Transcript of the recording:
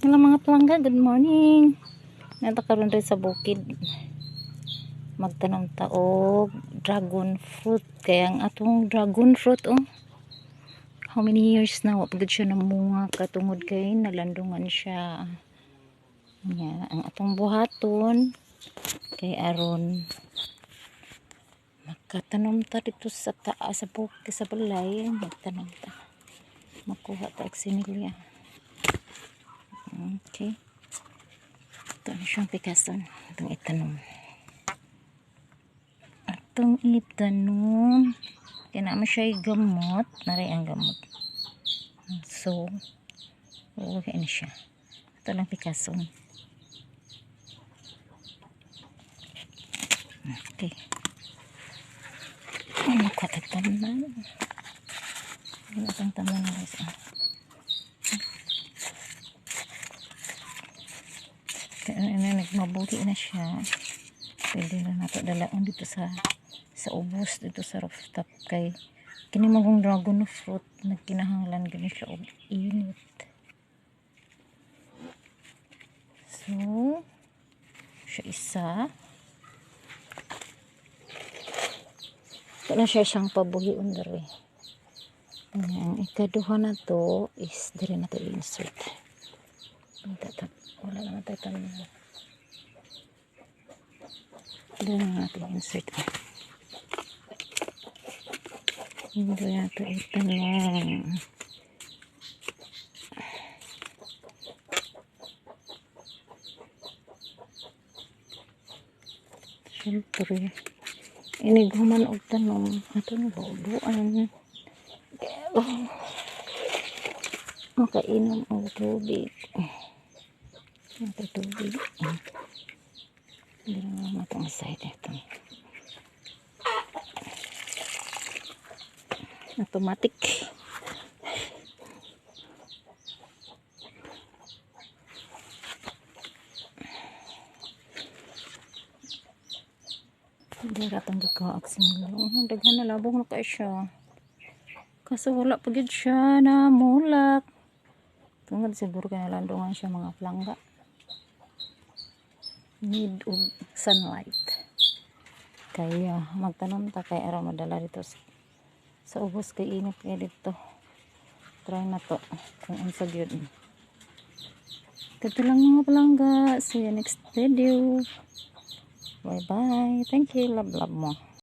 Hello, mga palangga, good morning. Naa ta karon diri sa bukid. Magtanom ta og dragon fruit. Kaya ang atong dragon fruit, oh. How many years na wa pa gud siya namunga katungod kay nalandungan siya. Nya, ang atong buhaton kay aron makatanom ta dito sa taas sa bukid, sa balay, magtanom ta. Makuha ta og similya. Okay. Ito na siyang pikason. Itong itanom. Atong itanom. Kaya naman siya gamot. Naray ang gamot. So, okay na siya. Ito lang pikason. Okay. Ay, makuha tayo tanan. Ano itong tanan, guys? Kaya na, nagmabuti na siya. Pwede na nato dalaon dito sa ubos, dito sa rooftop, kay kini magong dragon fruit nagkinahanglan gani siya og init. So siya isa. Ito na siya siyang pabuhion diri. Ang ikaduha na to is diri na to insert. Wala naman tayo tanan. Diri na natin insert. Hindi natin itanong. Siyempre, inighuman og tanom. Ato na bubuan. Oh, makainom og tubig. Ito tubig. Hindi na naman itong side ito. Automatic. Hindi ratang gikaw ak simulong. Daghan na labong na kayo siya. Kaso wala pa gid siya na mulak. Tungod siguro kay nalandungan siya, mga palangga. Need og sunlight. Kaya magtanom ta kay aron madala dito sa ubos kay init kay dito. Try na to kung unsa gyud. Kadto lang, mga palangga. See you next video. Bye bye. Thank you. Love love mo.